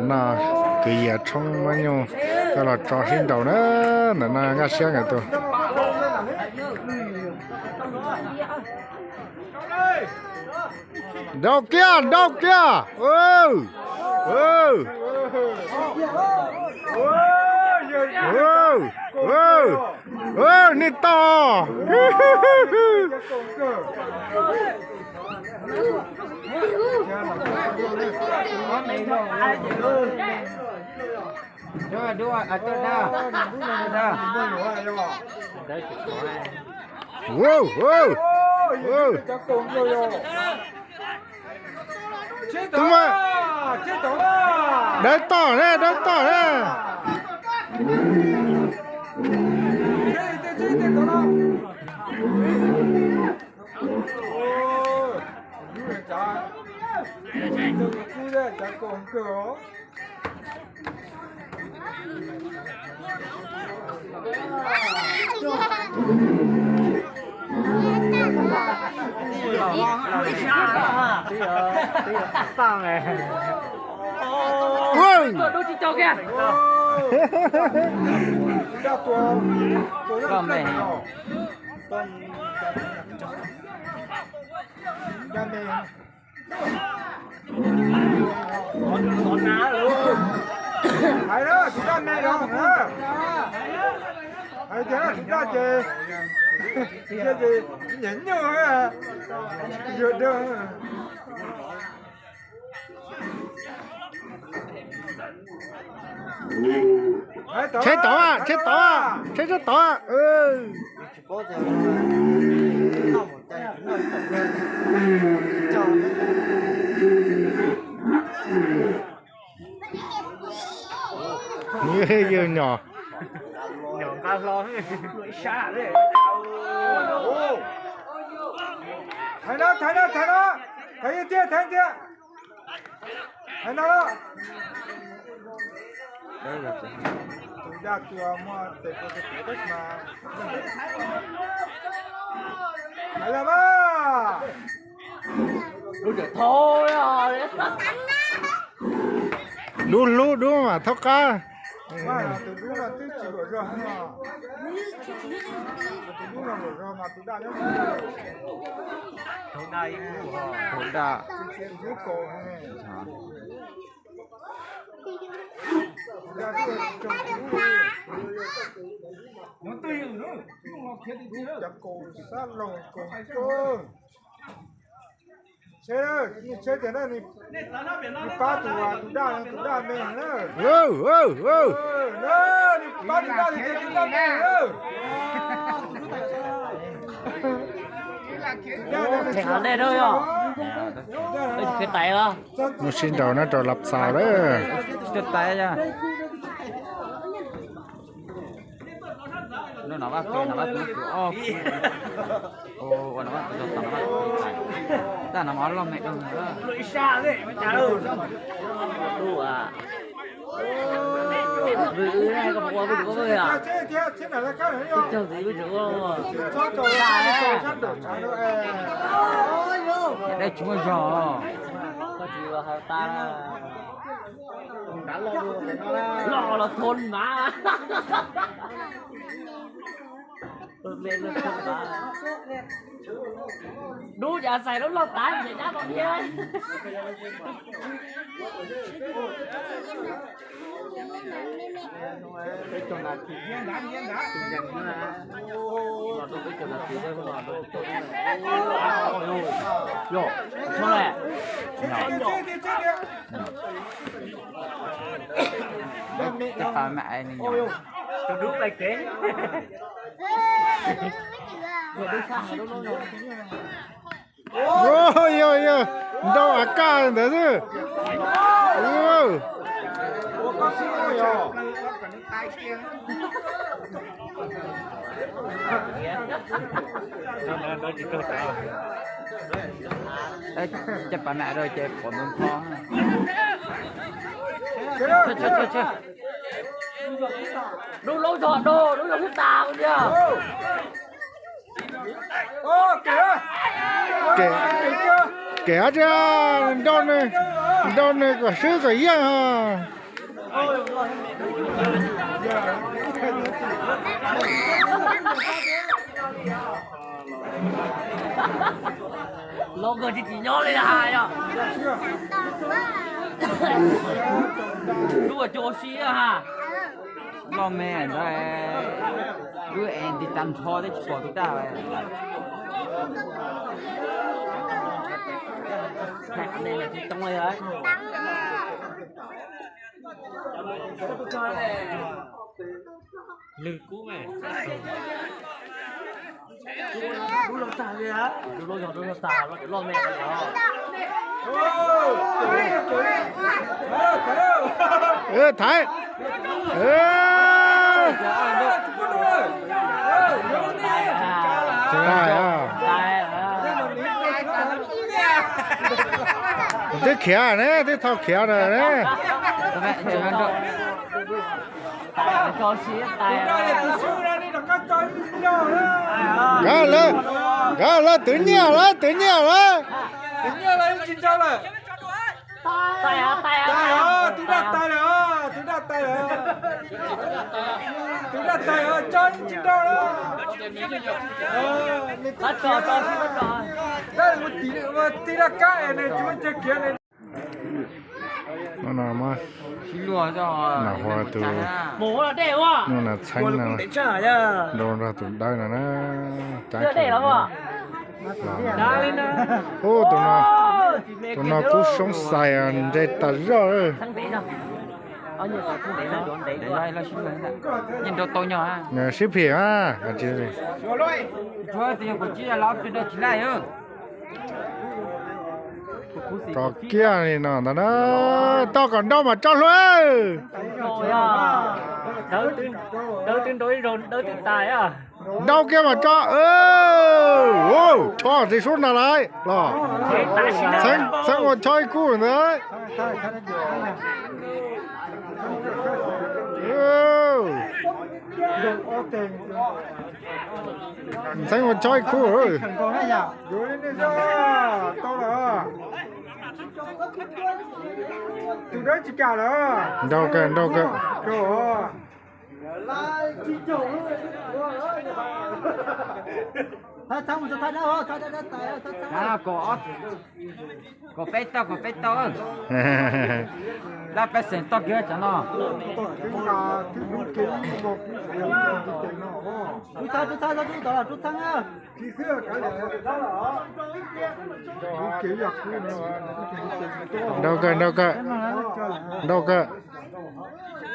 Noj kwv yias tshoob mab nyuj coj los tso sib nraus na, ntawm no nkaj siab nkawd tus. Nrau kiag, nrau kiag. Nej tau. Tus mas dawb toj ne, dawb toj ne. Hais na, tus daj me los na. Hais tias tus daj ces, ces nyiam nyuj, yog dawb. Tsheb tod, tsheb tod, tsheb tod. Yawg nyom. Thaiv no, thaiv no, thaiv no. Thaiv tiag, thaiv tiag. Thaiv no. Tus daj tuag muaj tes puas tes puav tab sis mas. Thaiv los mas. Dub hlub dub mas thaub qab. Tus dub no twb tsis luam zog no. Tus dub no luam zog mas tus daj, tus daj. Cov kaus sab laug kaus kawg. Tsheb, tsheb tias na, nws pab tus, tus daj, tus daj me na. Nws pab tus daj, tus daj me na. Mus sib nraus no rau lab xaus lawm. Dej tsis muaj zog. Loj los thoob mas. Dub cas xais lub loj tas ces dab qhov thiab. Yog, yog, nrau av kaj ntawd xwb. Coj pas nam rau ces pom ntoo npho. Dub laub zog, dub laub hub tas tiag. Kev tsi, nrau nws, nrau nws kom swb kom yeej os. Los kawg tsis tsim nyog li hais yog. Lub ua cuag si ha. Loj me ntawd, wb es nti tag nrho twb tsis pom tus daj. Tsis too li. Lwg kub me. Lub loj tag li, lub loj yog lub loj tag, loj me. Thaiv. Twb khiav ne, twb tau khiav na ne. Nkawd lawv, nkawd lawv twv nyiaj lawm, twv nyiaj lawm. Twv daj tais lawm, twv daj tais lawm. Twv daj tais, tso tsis nrau lawm. Tij laj kab es nws tsis muaj chaw khiav. Hnub no muab Nam Huas tus, hnub no Txheeb no nrau nrog tus dawb no na. Ub, tus no kub soob xais ntseg tas zog. Sib phim mas. Tso kiag li no ntag na. Tau kom nrau mas tso hlub. Nrau kiag mas tso. Chob tsis sub na lawm los. Txheeb ua chob ib kub ntag. Txheeb ua chob ib kub. Nrau kawg, nrau kawg. Kom peb tau, kom peb tau. Lab peb xeem toj kiag cov no. Nrau kawg, nrau kawg, nrau kawg,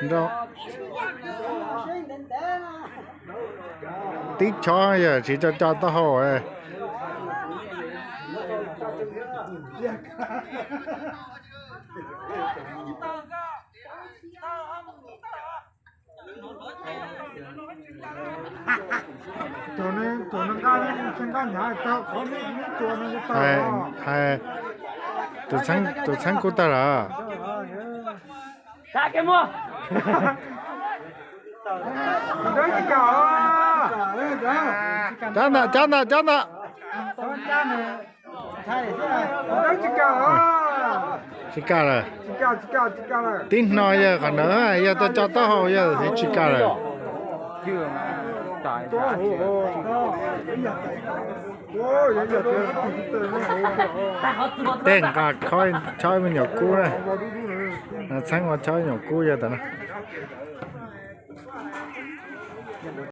nrau. Tib chob yog tsis tso tso taub hau. Hais, tus txheeb kub tag lawm. Cab ntawm, cab ntawm, cab ntawm. Tsis kam lawm. Tib hno yog qhov ntawd, yog tau tso taub hau yog tsis kam lawm. Tej nqa chob me nyuam kub na. Txheeb ua chob me nyuam kub yog tam no.